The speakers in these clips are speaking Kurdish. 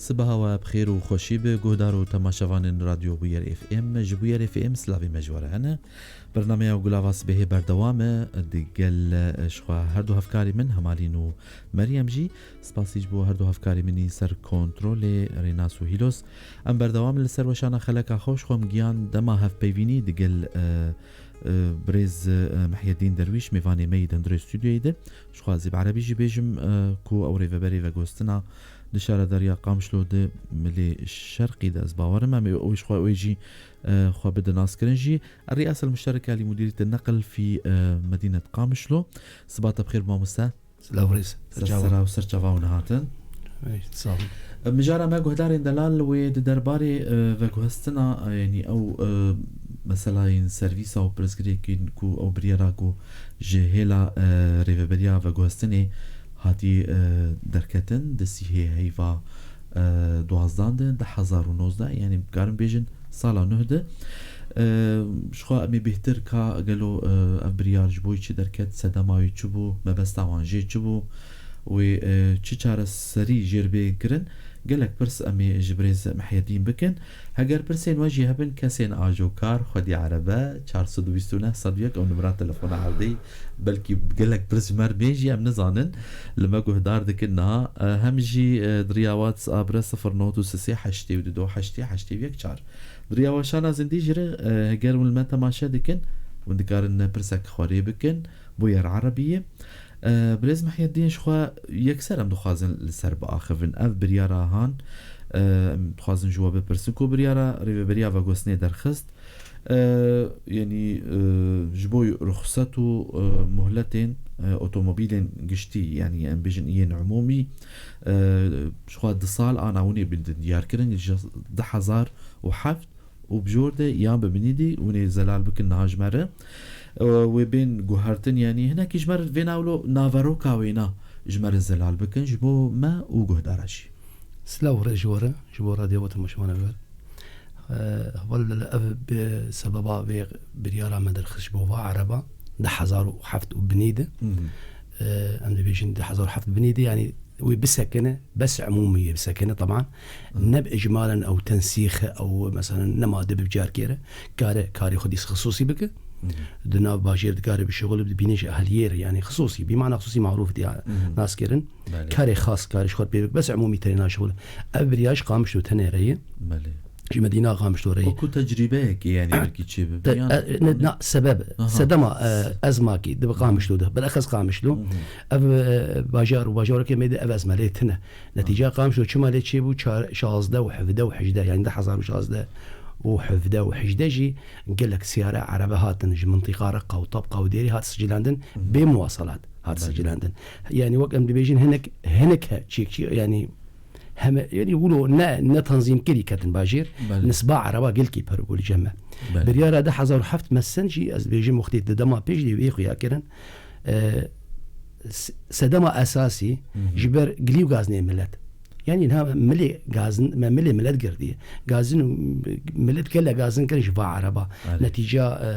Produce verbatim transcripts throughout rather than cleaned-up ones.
Sibeha we bi xêr û xweşî be, guhdar û temaşevanên Radyo Bûyer F M. Ji Bûyer F M silavê me ji we re hene. Bernameya Gulava Sibehê berdewam e. Digel, e, ji xwe her du hevkarî min, Hemalîn û Meryem jî. Spasî ji bo her du hevkarî min î ser kontrolê, Rênas û Hîlos. Em berdewam in li ser weşana xeleka xwe. Ji xwe em giyan dema hevpeyvînî digel, e, e, birêz, e, Mihyedîn Derwîş, mêvanê me yî di hundirê stûdyoyê de. Ji xwe ez ê bi erebî jî bêjim, e, ku ew rêveberê veguhestina di şaredariya Qamişlo di milê şerqî de, ez bawer im, em ê ew ji xwe wê jî, e, xwe bide naskirin jî. الرئاسة المشتركة لمديرية النقل في، e, مدينة قامشلو. Siba te bi xêr, mamoste. Silav rêz. Ser çava. Sera û ser çava hûn hatin. Ey, sağ olun. Mijara me guhdarên delal wê di derbarê, e, veguhestina, e, yanî ew, e, meselayên servîsa û pirsgirêkên ku ew biryara ku ji hêla, e, rêveberiya veguhestinê hatî, e, derketin di sîhê heyva, e, duwazdan de, du hezar û nozdeh, yanî bikarin bêjin sala nuh de. E, ji xwe em ê bêhtir ka gelo, e, ev biryar ji bo çi derket, sedema wî çi bû, mebesta wan jê çi bû, wê, e, çi çareserî jê re bê kirin, gelek pirs em ê ji birêz Mihyedîn bikin. Heger pirsên we jî hebin, kesên ajokar, xwedî erebe, çar sed û bîst û neh sed û yek, ew nimera telefona erdê, belkî gelek pirs ji me re bên jî em nizanin, li me guhdar dikin niha. E, hem jî, e, di riya WhatsApp re sifir nod û sê heştê û du heştê heştê û yek çar. Di riya weşana zindî jî re, e, heger hûn li me temaşe dikin, hûn dikarin pirsek xwe rê bikin, Bûyer Erebî ye. E, birêz Mihyedîn, ji xwe yekser em dixwazin li ser biaxivin. Ev biryara han, e, em dixwazin ji we bipirsin ku biryara rêveberiya veguhestinê derxist, e, yanî, e, ji bo ruxset û, e, muhletên, e, otomobîlên giştî, yanî em bêjin yên umûmî, e, ji xwe du sal ana hûn ê bin diyar kirin, ji du hezar û heft û bi jor de yan bi binî dî hûn ê zelal bikin niha ji me re. E, wê bên guhertin, yanî hinekî ji me re vê navlo naveroka wêna ji me re zelal bikin, ji bo me û guhdara jî. Silav û rêz ji we re, ji bo radyo we temaşevanê we. E, heval, ev bi sebeba vê biryara me derxist ji bo va ereba, du hezar û heft û binî de. Hı hı. E, em dibêjin du hezar û heft binî de, yanî wê bisekine, bes umûmî yê bisekine, teban. Hı. Ne bi icmalen ew tensîx e, ew mesela nema dibe bi carkê re, kare karê xwe dîs xisûsî bike. Hı hı. Di nav bajêr dikare bişixule, dibîne ji ehliyê re, yanî xisûsî, bîmana xisûsî marûf diye Hı hı. nas kirin. Belê. Karê xas, karê ji xwe pê bik, bes umûmî tenê naşixule. Ev biryar ji Qamişlo tenê re ye. Belê. Ji Medîna Qamişlo re ye. Wekû tecrîbeyekê, yanî belkî çê bibe, E, yan e, ne, ne? na, sebeb, Aha. sedema, e, ezmakî, di Qamişlo de, bilexes Qamişlo. Hı hı. Ev, e, bajar û bajarekê me de ev ezme lê tine. Netîca Aha. Qamişlo çima lê çêbû, çar, şazdeh û hevdeh û hejdeh, yanî du hezar û şazdeh û hevdeh û hejdeh jî gelek siyare erebe hatin ji mintîqa Reqa û Tabqa û Dêrî hat sicilendin, Hı hı. bê muwasalat hat Belê. sicilendin. Yanî wek em dibêjin hinek, hinek he, çîk, çîk, yanî heme, yanî wilo ne, ne tanzîmkirî ketin bajêr, Belê. nisba ereba gelkî per bû li cem me. Belê. Biryara du hezar û heft mesen jî ez dibêjim wextê di dema pêş de wê xuya kirin. E, s-, sedema esasî Hı hı. ji ber gilî û gazinê milet. Yanî niha milê gazin, me milê milet girtiye. Gazin û milet gele gazin kirin ji va ereba. Erê. Netîca, e,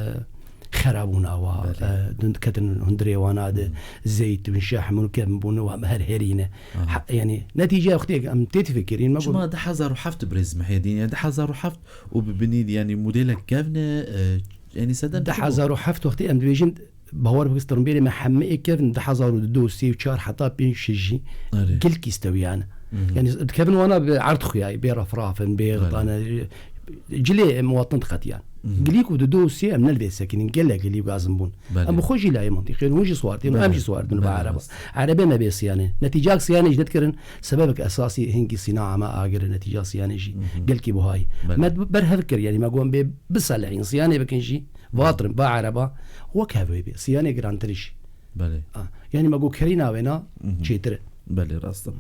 xerabûna wa, Belê. e, dun-, ketin hundirê wana de, Hmm. zeytûn, şehm û kevn bûne wa her herîne. Aha. Ha, yanî netîceya wextê em tê difikirîn, me got Çima du hezar û heft birêz Mihyedîn, yanî du hezar û heft û bi binî, yanî modêlek kevn e, e, yanî sedem çi bû? Du hezar û heft wextê em dibêjin, bawer bike, stirmbêlê me hemê ê kevn du hezar û du, sê û çar heta pênc şeş jî Erê. gelkî stewiyane. Mhm. Yanî dikevin wana bi erd xuya, bê refrafin, bê Belê. tane, cilê muwatin diqetiyan. Mhm. Gilî ku di du û sê em ne li vê sekinîn, gelek gilî û gazin bûn. Belê. Em bi xwe jî layê mantîqê, hûn jî swartîn, Belê. em jî swardin Belê, bi ereba. rast. Erebê me bê siyanê. Netîcak siyanê jî nedikirin, sebebek esasî hingî sîna me agir e, netîca siyanê jî Mhm. gelkî buhayî. Belê. Me berhev kir, yanî me got em bê biselehîn, siyanê bikin jî, vatirin, ba ereba, wek hev wê bê. Siyanê girantir jî. Belê. Ah, yanî me got kerîna wêna Mhm. çêtir e. Belê, rast e.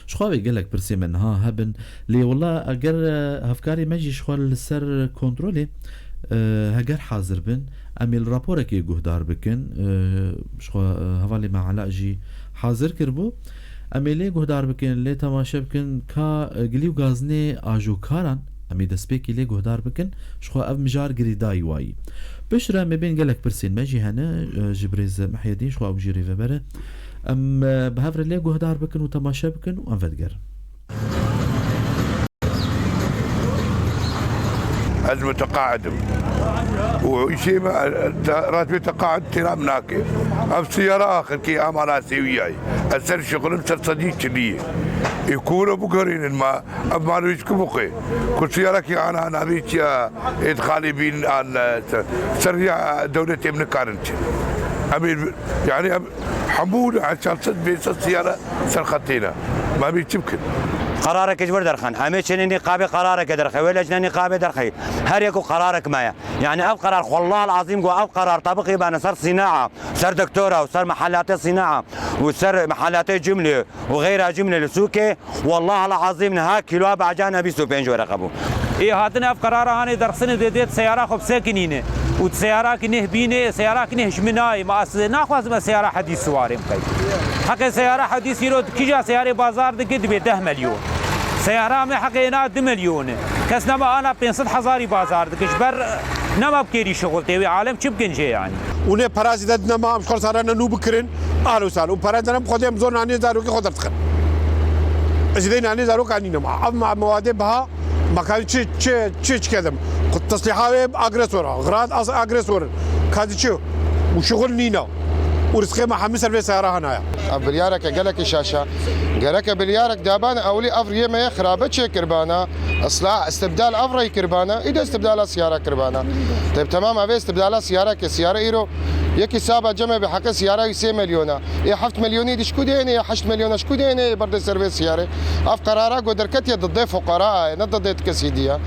Ji xwe vê gelek pirsê me niha hebin. Lê wela eger, e, hevkarê me jî ji xwe li ser kontrolê, e, heger hazir bin, em ê li raporekê guhdar bikin. E, ji xwe, e, hevalê me Ela jî hazir kiribû. Em ê lê guhdar bikin, lê temaşe bikin ka, e, gilî û gazinê ajokaran, em ê destpêkî lê guhdar bikin. Ji xwe ev mijar girêdayî wayî. Piştre em ê bên gelek pirsên me jî hene, e, ji birêz Mihyedîn, ji xwe ew jî rêveber e. Em, e, bi hev re lê guhdar bikin û temaşe bikin û em vedigerin. Ez muteqaid im. Û îşê me, e, te-, ratibê teqaid têra min nake. Ev siyara axirkê ama nasêwiyayê. Ez ser şixulim ser sedî çiliyê. Ê ku wilo biguherînin ma, ev malûyî ku bixwe. Ku siyarekî ana navê çiya êdxalê bîn an, e, ser, ser riya dewletê em nikarin çin. Em ê, yani em hemû çar sed pênc sed siyara ser xetê ne. Ma em ê çi bikin? Qerareke ji wir derxin. Em ê çênê nîqabê qerareke derxe. Wê lecne nîqabê derxe. Her yek û qerarek me ye. Yani ev qerar, xwellah el-azîm ku ev qerar tebiqî bene ser sînaa, ser doktora û ser mehelatê sînaa û ser mehelatê cumlê û xeyra cumlê li sûkê, Wallah el-azîm niha kîloa be'ca ne bîst û pênc wereqe bû. Ê hatine ev qerara hanê derxisine dê dê seyara xwe bisekinîne. Û seyara ki neh bîne, seyara ki neh ji min nayê. Ma ez naxwazim ez seyara hedî siwarê bikeyim. Heqê seyara hedî îro kîja seyarê bazar dike dibe deh milyon. Seyara me heqê na du milyon e. Kes nema ana pênc sed hezarî bazar dike. Ji ber nema bikêrî şixul tê wê alem çi bikin jê yani. Û nê pera zî de nema em ji xwe sara ne nû bikirin. Ahlo sal. Û pere denem xwedê em zor nanê zarokê xwe derdixin. Ez dê nanê zaroka nînim. Ev ma-, mewadê biha, ma ka çi, çi, çi, çi kedim? Xwe teslîha wê agresor a. Xirad az agresor in. Ka çi? Û şixul nîna. Û rizqê me hemî ser vê seyara hanaya. Ev biryareke gelekî şaş e. Gereke biryarek dabana ewlî ev riyê me yê xirabe çêkiribana. Islah, istibdal ev rey kiribana. Îde istibdala siyara kiribana. Teb temam ev ê istibdala siyara ke siyara îro Yekî saba cem e bi heqê siyara wî sê milyona. Ê heft milyonî di ji ku dêne, ê heşt milyona ji ku dêne, ê berdê ser vê siyarê. Ev qerara ku derketiye didê fuqara ye, ne didê ti kesî diye.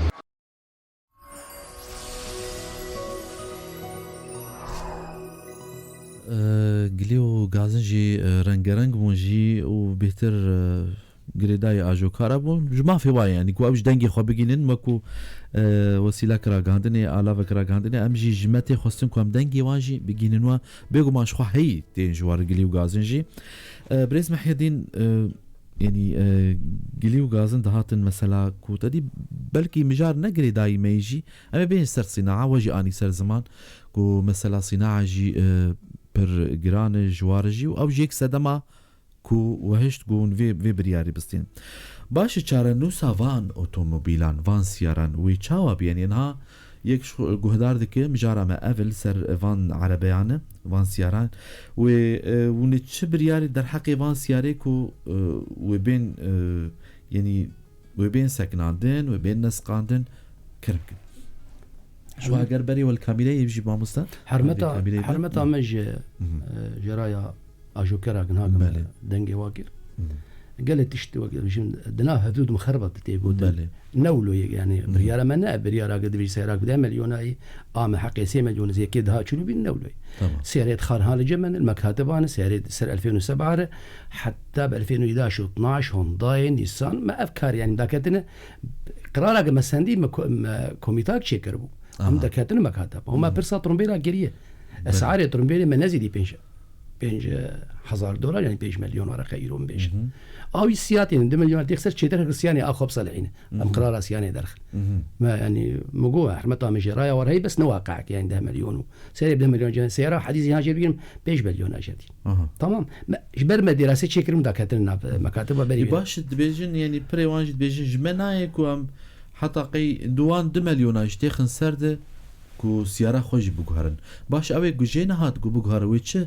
Gilî û gazin jî, e, rengereng bûn jî û bêhtir, e, girêdayî ajokara bûn. Ji mafê wa ye, yanî ku ew ji dengê xwe bigînin, wekû, e, wesîlek ragihandinê, alavek ragihandinê, em jî ji me tê xwestin ku em dengê wan jî bigînin we. Bêguman ji xwe heyî tên ji we re gilî û gazin jî. E, Birêz Mehyedîn, e, yanî, e, gilî û gazin dihatin mesela ku te dî belkî mijar ne girêdayî me yî jî, em ê bêjin ser sînaa, we jî anî ser ziman ku mesela sînaa jî, e, pir giran e ji wa re jî û ew jî yek sedema ku we hişt ku hûn vê, vê biryarî bistînin. Baş e, çarenûsa van otomobîlan, van siyaran wê çawa bî? Yanî niha yek ji xwe guhdar dike, mijara me ev li ser van erebeyan e, van siyaran. Wê, e, hûn ê çi biryarî derheqê van siyarê ku, e, wê bên, e, yanî wê bên sekinandin, wê bên nesqandin, kerem kin. Ji we Hermet- eger berê we li kamîreyê jî mamoste? Hermeta, Berê kamîreyê de? Hermeta me ji, Mhm. e, ji raya ajokera gina Belê. dengê wa kir. Mhm. Gelê tişt wek dijim dina hudud muxerbat tê gotin. Belê. Ne wilo yek yani, Mhm. biryara me ne, biryara ge divî seyra ku deh milyona yî, a me heqê sê milyon zêkê daha çû bîn ne wilo. Tamam. Seyarê dixar hali cemen, mekatiban, seyarê ser elfên û seba re, heta bi elfên û îdaş û tnaş, Hondayê, Nîsan, me ev kar yani daketine, qirara ge me sendî, me ko-, me komîtak çêkiribû. Aha. Em derketin mekateb. Hûn me Hı. pirsa trombêla kiriye. Belê. Esarê trombêlê me nezîdî pênc, pênc hezar dolar, yani pênc milyon wereqe îro min bêje. Hı hı. Awî siya tên, du milyon têx ser çêtir hir siyanê a xwe biselihîne. Hı Em hı. qirara siyanê derxin. Hı hı. Me, yani, min got, hurmeta min jê raya war heyî, bes ne waqeek, yani deh milyon û serê bi deh milyon cene seyara hedî zihan jê bigirim, pênc milyon a jê dî. Aha. Tamam. Me, ji ber me dêrasê çêkirim da ketin nav, e, mekatiba berî Ê, wê. Baş dibêjin, yani pirê wan jî dibêjin, ji me nayê ku em heta qey di wan du milyona jî têxin ser de ku siyara xwe jî biguherin. Baş ew ê ku jê nehat ku biguhere wê çi,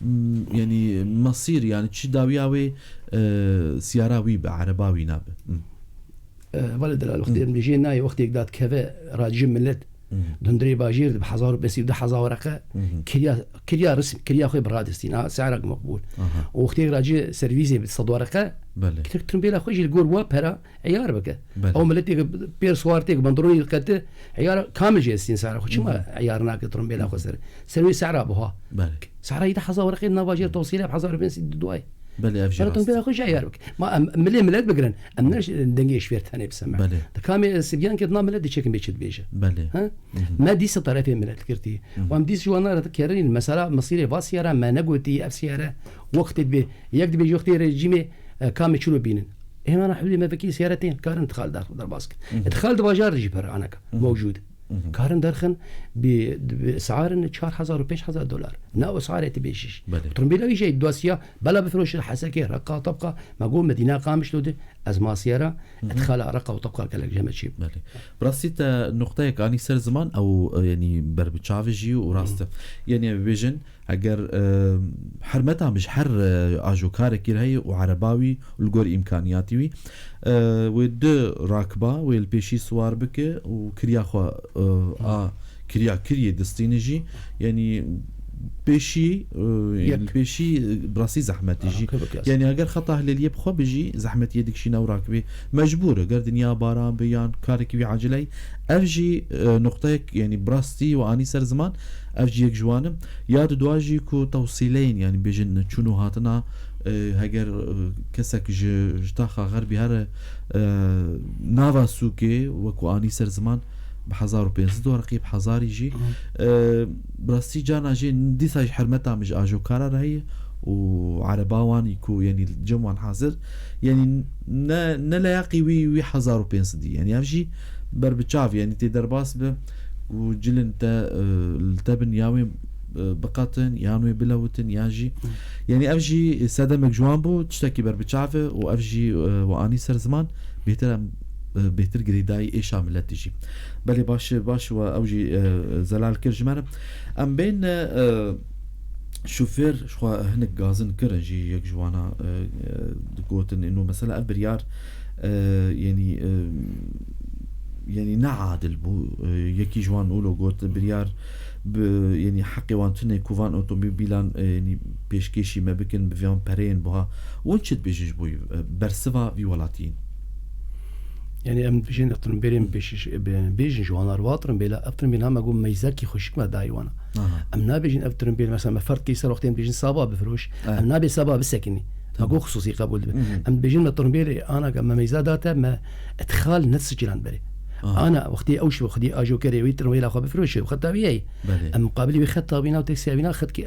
m, yani mesîr, yani çi dawiya wê, e, siyara wî be, ereba wî nabe. M. E, vale delal, wextê Hı. em jê nayê, wextê da dikeve racî millet, Hı hı. dundurê bajêr de bi hezar û pênc sed û du hezar wereqe Hı hı. kiriya, kiriya risim, kiriya xwe bi radistîn. Ha, sehra meqbûl. Aha. Û wextê racî servîsê bi sed wereqe, Belê. kitir trombêla xwe jî li gor wa pera eyar bike. Belê. Ew milletê pêr suwartê bandronî diqete, eyar kamil jê distîn sehra xwe. Çima Hı hı. eyar nake trombêla xwe ser? Ser wê sehra buha. Belê. Sehra yî de hezar wereqê nava jê tewsîle bi hezar û pênc sed û du ay. Belê, ev jî Sehra rast. trombêla xwe jî eyar bike. Ma em milê millet bigirin. Em ne dengê ji fêr tenê bisemen. Belê. Di kamê sibiyan ket na millet diçêkin bê çi dibêje. Belê. Ha? Hı hı. Me dîsa tarefê millet girtî. Hı hı. Wan dîs ji wan re dikerîn. Mesela misîrê va siyara me negotî ev siyare wextê dibê. Yek dibêje wextê rejîmê, e, kamê çilo bînin. Hêmana hewlê me vekî siyare tên. Karin dixal dar, derbas kin. Hı hı. Dixal di bajar de jî pere aneka. Hı hı. Mewcûd. Hı hı. Karin derxin bi, bi esarên çar hezar û pênc hezar dolar. Na o esarê dibêje jî. Belê. Trombêla wî jî dosiya bela bifiroşin Hesekê, Reqa, Tebqa. Me got Medîna Qamişlo de. Ez ma siyara, Hı hı. Edxala reqa û tebqa gelek jeme çî. Belê. Bi rastî te nuqteyek anî ser ziman, ew, e, yanî berbiçav jî û rast e. Hı. Yanî em bêjin, eger, e, hermeta min ji her, e, ajokarekî re heye û ereba wî û li gor îmkaniyatî wî, e, wê du rakba, wê li pêşî siwar bike û kiriya xwe, e, Hı. a kiriya kiriyê distîne jî, yanî pêşî, e, yanî Yek. pêşî, e, bi rastî zehmetî jî. Aha, kevik yaz. Yanî eger xeta hilêliyê bi xwe bijî, zehmetiyê dikişîne û rakibî mecbûr e. Ger dinya baran bi yan karekî wî acileyî, ev jî, e, nuqteyek, yanî bi rastî we anî ser ziman, ev jî yek ji wan e. Ya di dua jî ku tewsîleyên, yanî bêjin çûn û hatina, e, heger, e, kesek ji, ji taxa xerbî here, e, nava sûkê, wekû anî ser ziman, bi hezar û pênc sed wereqî, bi hezarî jî. Hı. E, bi rastî cana jî dîsa jî hermeta min ji ajokara re heye û ereba wan î ku, yanî cem wan hazir, yanî ne, ne leyaqî wî, wî hezar û pênc sedî. Yanî ev jî berbiçav, yanî tê derbas be û cilin te, e, li te bin ya wê, e, biqetin, yan wê bilewitin, yan jî. Hı. Yanî ev jî sedemek ji wan bû, tiştekî berbiçav e û ev jî, e, we anî ser ziman, bêhtir em, e, bêhtir girêdayî êşa miletî jî. Belê baş e, baş we ew jî, e, zelal kir ji me re. Em bên, e, şofêr ji xwe hinek gazin kirin jî yek ji wana, e, e, digotin, ino mesela ev biryar, e, yanî, e, yanî ne adil bû. E, yekî ji wan wilo got, biryar bi, yanî heqê wan tune ku van otomobîlan, e, yanî pêşkêşî me bikin bi van pereyên buha. Hûn çi dibêjin ji bo, e, bersiva vî welatiyên? Yanî em dibêjin, ev tirimbêlên pêşiş, e, be-, bêjin ji wan re, wa tirimbêla, ev tirimbêl ha me got meyzekî xweşik me dayî wana. Aha. Em nabêjin ev tirimbêl, mesela me ferd kê ser wextê em dibêjin saba bifiroş, Evet. em nabê saba bisekinî. Me Tamam. got xusûsî qebûl dibe. Hı hı. Em dibêjin me tirimbêlê ana ke me meyza date, me idxal ne sicilan berê. Aha. Ana wextê ew şi xwedî ajokerê wî tirimbêla xwe bifiroşe, xeta wî heye. Belê. Em muqabilî wî xeta wîna û teksiya wîna xet ki,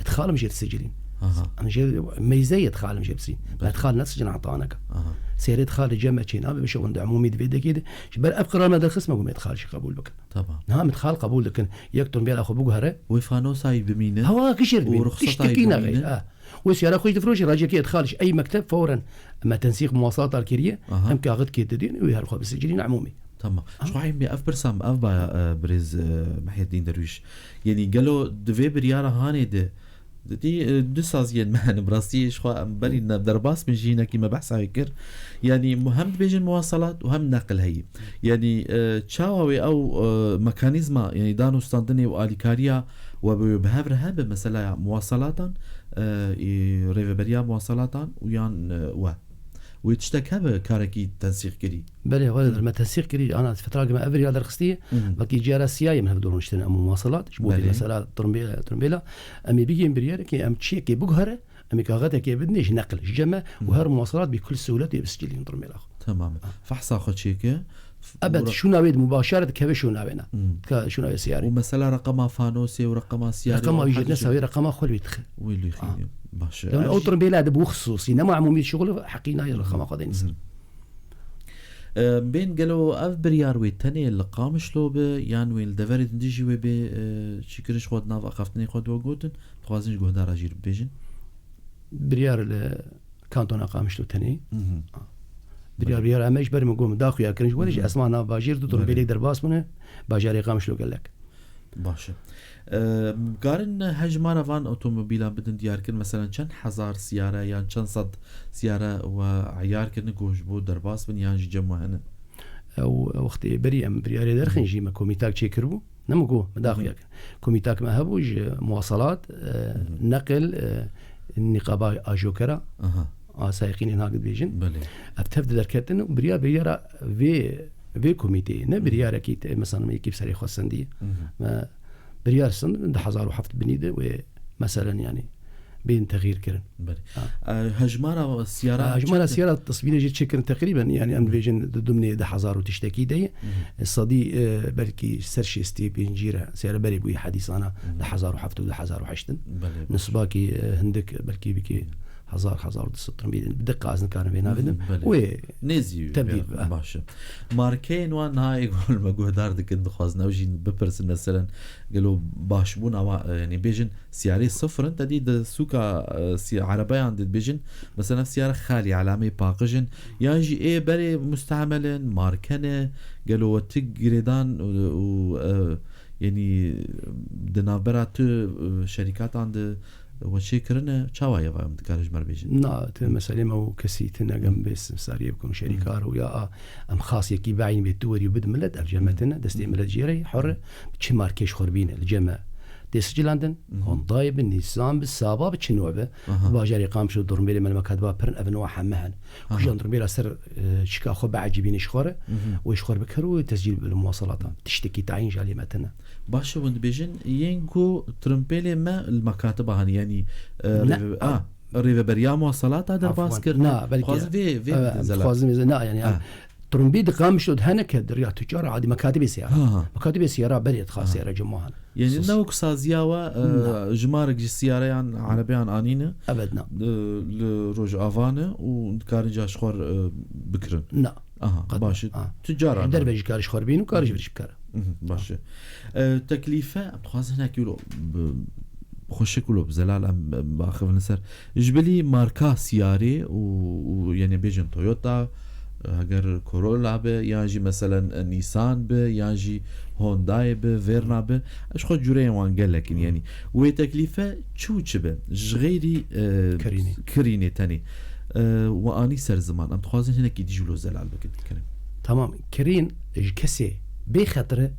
idxal em jê disicilîn. Aha. Em jê meyzeyê idxal em jê bisîn. Belê. Me idxal ne sicilan heta anaka. Aha. Sêrê idxal li cem me çê nabe, bişe wende umûmî di vê dekê de. Ji ber ev qirara me derxist me got me idxal jî qebûl bikin. Tamam. Niha em idxal qebûl dikin. Yek tirimbêla xwe biguhere. Wê fanosayî bimîne. Hewa kişêr Û bimîne. ruxsatayî Tiştekî bimîne. nexê. Ha. Wê siyara xwe jî difroşî, racekê idxal ji ey mekteb fawren. Me tensîq muwasalat kiriye. Aha. Em kaxit kê didin, wê her xwe bisicilîne umûmî. Tamam. Ha. Ji xwe hîn bê ev pirsa min, ev baya, e, birêz, e, Mehyedîn Derwîş. Yanî gelo di vê biryara hanê de, didî, e, du saziyên me hene, bi rastî ji xwe em berî ne derbas bin jî hinekî me behsa wê kir. Yanî mu-, hem dibêjin muwasalat û hem neqil heyî. Yanî, e, çawa wê ew, e, mekanîzma, yanî danûstandinê û alîkariya we bi, bi hev re hebe, mesela ya muwasalatan, e, î, rêveberiya muwasalatan û yan, e, we. Wê tiştek hebe karekî tensîq kirî? Belê, wele Hı. me tensîq kirî, ana fetra me ev ya derxistî, Hı. belkî ciyara siyayê em hev dorûniştin em muwasalat, ji bo vê Belê. mesela tirimbê-, tirimbêla, em ê bigihên biryareke em çiyekê biguhere, em ê kaxetekê bidinê ji neqil, ji cem me û Hı. her muwasalat bi kul sehûletê bisicilîn tirimbêla xwe. Tamam. Ha. Fehsa xwe çêke. Ebed, Bura- şûna wê di mubaşeret dikeve şûna wê ne. Hmm. Ka şûna wê siyarê. Û mesela reqema fanosê û reqema siyarê Reqema û wî jê hepsî dine sawê reqema xwe wî dixe. Wî lî xî. Ah. Baş e. Yani Ev o jî tirimbêla de bu xusûsî, nema umûmî şixul heqî nayê reqema xwe de nîsin. Mhm. E, bên gelo ev biryar wê tenê li Qamişlo be, yan wê li deverê din dijî wê bê, e, çîkirin ji xwe di nav axaftinê xwe de we gotin, dixwazin ji guhdara jî bibêjin? Biryar li Kantona Qamişlo tenê. Mhm. Biryar, Belê. biryar em ji ber min got min daxuya kirin ji werê ji Mhm. esma nav bajêr du Belê. tirimbêlek derbas bûne, bajarê Qamişlo gelek. Baş e. E, karin hejmara van otomobîlan bidin diyar kirin, mesela çend hezar siyare yan çend sed siyare we eyar kirin ku ji bo derbas bin yan jî cem we hene? Ew wextê berî em biryarê derxin jî me komîtak çêkiribû. Ne min got, min daxuya Mhm. kir. Komîtak me hebû ji muwasalat, e, Mhm. neqil, e, nîqaba ajokera, Aha. a sayqînê nak dibêjin. Belê. Ev tev di derketin û birya, biryara vê, vê komîteyê, ne Mhm. biryarekî te, mesela yekî bi serê xwe sendî. Mhm. Me biryar sind, di hezar û heft binî de wê meselen, yanî, bên texîr kirin. Belê. Ha. E, hejmara siyara Ha, hejmara çend e? siyara tesbînê jî çêkirin teqrîben, yanî, em Mhm. dibêjin di dumnê di hezar û tiştekî de ye. Mhm. Sedî, e, belkî ser şêstî pêncî re siyara berê bûyî hedîsana Mhm. di hezar û heft û di hezar û heşt in. Belê, baş. Nisbakî, e, hindik belkî bikî Hezar, hezar û du sed tirmî din. Bi diqa ez nikarim vê navê din. Belê. Wê Nêzî wî, tebdîl, belê, baş e. Markeyên wan niha êk me guhdar dikin, dixwazin ew jî bipirsîn, meselen, gelo başbûna wan, e, yanî bêjin siyarê sifir in, te dî di sûka, e, siya-, erebeyan de dibêjin, meselen, ev siyara xalî, elameyê paqij in, yan jî ê berê mustehemelin, marke ne, gelo we tu girêdan û, û, e, yanî di navbera tu, e, şerîkatan de we çêkirine, çawa ye va em dikare ji me re bêjin? Na, ti meselê me û kesî tine, gem bê simsariyê bikim, şerîkar û ya a, em xas yekî beîn bê tu werî û bid millet, ev cem me tine, destê millet jê re ye, hor e, çi markê ji xwe re bîne, li cem me tê sicilandin, Hondayê bi, Nîsan bi, Saba bi, çi nû be, Aha. Bajarê Qamşlo durmêlê me li me katiba pirin, ev nû heme hene. Aha. Kujan durmêla ser, e, çika xwe biecibîne ji xwe re, wê ji xwe re bikir û tescîl bi li muwasalatan. Tiştekî tayîn ji alî me tine. Baş e, hûn dibêjin yên ku tirimpêlê me li makatiba hene, yanî, e, Ne. rêve-, a, rêveberiya muwasalata derbas Afwan. kir. Na, belkî Dixwazin vê, vê Evet, bidin zelal. dixwazin vê, na, yanî, Ha. em, tirimbî di Qamşlo de hene ke di riya tucar adî makatibê siyara. Ha, ha. Makatibê siyara berê dixwaz Ha. siyara cuma hene. Yanî Sus. ne wek saziya we, e, Na. jimarek ji siyareyan erebeyan anîne, Evet, na. e, li Rojava ne û dikarin ca ji xwe re, e, bikirin. Na. Aha, Qet baş e. na. Ha. Tu cara Ji derve jî kar ji xwe re bîn û kar ji vir jî bikare. Mhm, baş e. E, teklîfe, em dixwazin hinekî wilo bi xweşik wilo bi zelal em, em biaxivin ser. Ji bilî marka siyarê û, û, yanî bêjin Toyota, e, heger Corolla be, yan jî meselen, e, Nissan be, yan jî Hondayê be, Verna be, ji xwe cureyên wan gelek in, yanî. Wê teklîfe çi û çi be? Ji xeyrî, e, Kirînê. kirînê tenê. E, we anî ser ziman. Em dixwazin hinekî dî ji wilo zelal bikin, bikirin. Tamam, kirîn ji kesê bê xet re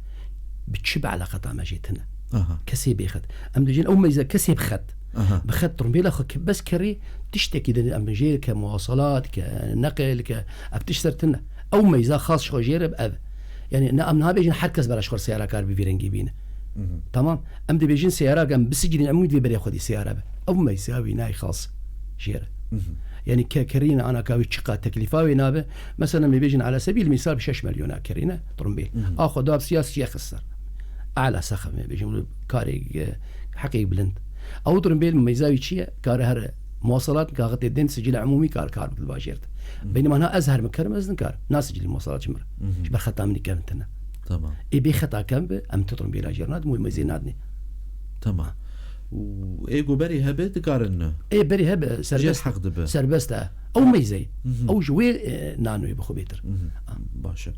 bi çi bi eleqeta me jê tine? Aha. Kesê bê xet. Em dibêjin ew meyze kesê bi xet. Aha. Bi xet tirimbêla xwe ke-, bes kerî tiştekî din em jê ke muwasalat, ke neqil, ke ev tişt ser tine. Ew meyza xas ji xwe jê re bi ev. Yanî ne em niha bêjin her kes bera ji xwe re seyara kar bi vî rengî bîne. Mhm. Tamam. Em dibêjin seyara ke em bisicilîn em wî divê berê xwedî seyara be. Ew meyza wî nayê xas jê re. Mhm. Yanî ke kerîn ana ka wî çiqa teklîfa wê nabe. Mesela me bêjin ala sebîl misal bi şeş milyona kerîne tirimbêl. Mhm. A xwe da bi siyas çiye xist ser. Ala seqef me bêjin karê, e, heqê bilind. Ew tirimbêl meyza wî çi ye? Kare here muwasalat kaxitê din sicilê umûmî kar kar bi bajêr de. Mhm. Beynî mana ez her min kerim ez nikarim. Na sicilî muwasalat ji min re. Mhm. Ji ber xeta min kevin tine. Tamam. Ê bê xeta kevin bi, em tu tirimbêla jê re nadin, wê meyzê nadinê. Tamam. Û ê ku berî hebe dikarin ne? Ê berî hebe, Jê serbest, heq dibe. serbest e. Ew meyzey. Mhm. Ew ji wê, e, nanoyê bi xwe bêtir. Mhm. Ah. Baş e.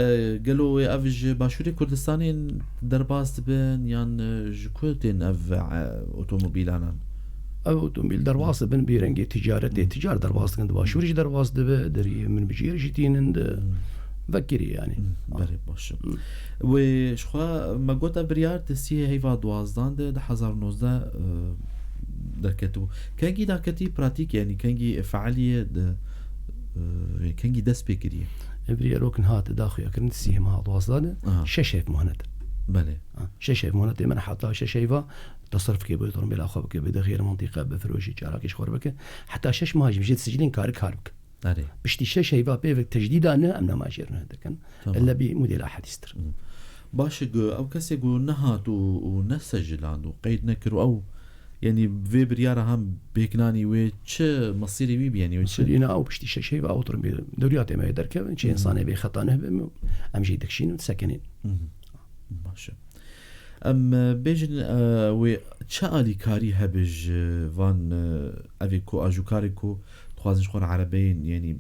E, gelo wê ev ji Başûrê Kurdistanê derbas dibin yan, e, ji ku tên ev, e, otomobîlanan? Ev otomobîl derbas dibin, bi rengê ticaretê, Hmm. ticar derbas dikin, di Başûrê jî derbas dibe, deriyê min bijêr jî tînin de Hmm. vekirî yanî. Hmm, berê baş e. Hmm. Wê ji xwe me got ev biryar di sî heyva duwazdan de, du hezar û nozdeh, e, derketibû. Kengî daketî pratîk, yanî kengî fealiye de, e, kengî dest pê kiriye? Ev biryar wek hat daxuya kirin, sî hema duwazdan de, Aha. şeş heyv muhnet. Belê. Ha, şeş heyv muhnet, ê min heta şeş heyva tasarruf ke bi tombêla xwe bike, bi de xêr mantîqe, bi firoşî, çalakî ji xwe bike. Heta şeş mah jî bijê sicilên kari kar bike. Erê. Piştî şeş heyva pê ve tecdîda ne, em nema jê re ne dikin. Tamam. Ella bî modela hedîstir. Hı. Baş e, gu-, ew kesê ku nehat û, û neseciland û qeyd nekir û ew, yanî vê biryara hem pêknanî wê çi mesîrê wî bî, yanî wê çi? Mesîrê ne ew piştî şeş heyva ew tirimbêl dewriya tê me derkevin, çi Hı. însanê bê xeta nehbe, em jî dikişînin, sekinîn. Hı hı. Baş e. Em, e, bêjin, e, wê çi alîkarî hebe ji van, e, evê ku ajûkarê ku dixwazin ji xwe re erebeyên, yanî, e,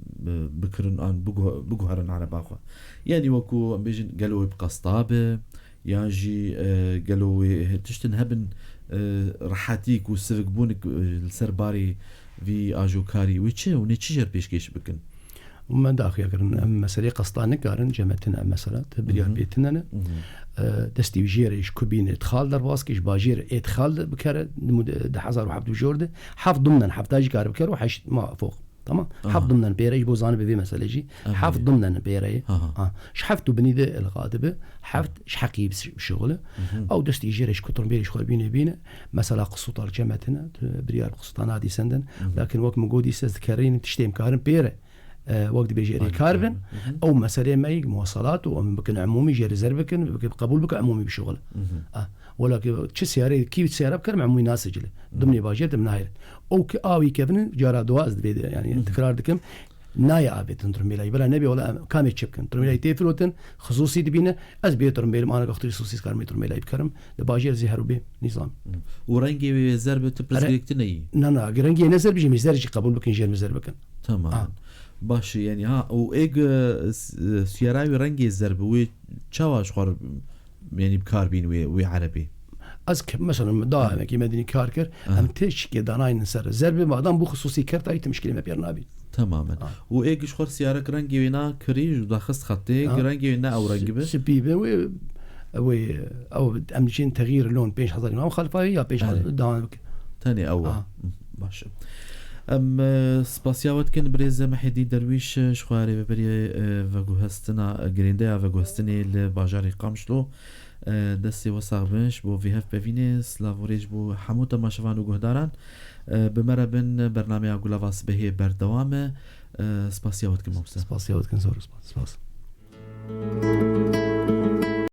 bikirin an biguh-, biguherin ereba xwe? Yanî wekû em bêjin gelo wê bi qesta be, yan jî, e, gelo wê tiştin hebin, e, rehetî ku sivikbûnik, e, li ser barê vî ajûkarî wê çi, hûn ê çi jêr pêşkêş bikin? Me daxuya kirin. Em meselê qesta nikarin, cem me tine ev mesela, te biryar Hı hı. pê tine ne. Hı hı. E, destî wî jê re ji ku bîne îdxal derbas ke, ji bajêr ê îdxal de bikere, di mud-, di hezar û heft û jor de, heft dimnen, hefta jî kar bikere û heşt ma foq. Tamam? Aha. Heft dimnen pêre ji bo zanibe vê meselê jî. Aha. Heft dimnen pêre ye. Aha. Ha. Ji heft û binî de ilga dibe, heft ji heqî bi şixul e. Hı hı. Ew destî jê re ji ku tirimbêl ji xwe bîne bîne. Mesela qisûta li cem me tine, tu biryar bi qisûta nadî sendin. Hı hı. Lakin wek min got dîse ez dikerînim tiştê em karin pêre. e, wek dibêje erê kar bin. Ew meselê me yek muwasalat û em bikin emûmî jê rezerv bikin, bikin qebûl bikin emûmî bişuxile. Ah, wela ki çi siyarê, kî siyara bikerim emûmî nasicile. Dimnê bajêr de min nahêlin. Ew ki awî kevinin cara dua ez divê de, yani tekrar dikim. Nayê avêtin turmêlayî. Bila nebê wela em kamê çi bikin. Turmêlayî tê firotin, xisûsî dibîne, ez bê turmêlim ana gaxtî xisûsî karim turmêlayî bikerim. Li bajêr zî her û bê nîzam. Û rengê wê zer bi tu pirs girêktin neyî? Na, na, rengê ne zer bijî, min zer jî qebûl bikin, jêr min zer bikin. Tamam. Ah. Baş e, yani ha, û êg, e, s-, e, siyara wî rengê zer bi wê çawa ji xwe re, yani bi kar bîn wê, wê erebê? Ez ke-, mesela, da emekî me dinî kar kir, em tê çikê danaynin ser. Zer bi madam bu xisûsî kertayî tu mişkilê me pêr nabî. Tamamen. Ah. Û êg ji xwe re siyarek rengê wê na kirî, ji daxist xetê, Ah. rengê wê ne ew rengî bi. Spî bi, wê, wê, ew, em diçin texîr lon pênc hezar îmam xalifayê ya pênc hezar Erê. Devam bike. Tenê ew e. Ah. Hı, baş e. Em, e, spasiya we dikin birêz Mehedî Derwîş, e, ji xwe erê veberiyê, e, veguhestina, e, girêndeya veguhestinê li bajarê Qamişlo. E, destê we sax bin ji bo vê hevpevînê, silav û rêz ji bo hemû temaşevan û guhdaran. E, bi me re bin bernameya Gulava Sibehê berdewam e. E, spasiya we dikim, mamoste. Spasiya we dikin, zor spas. Spas.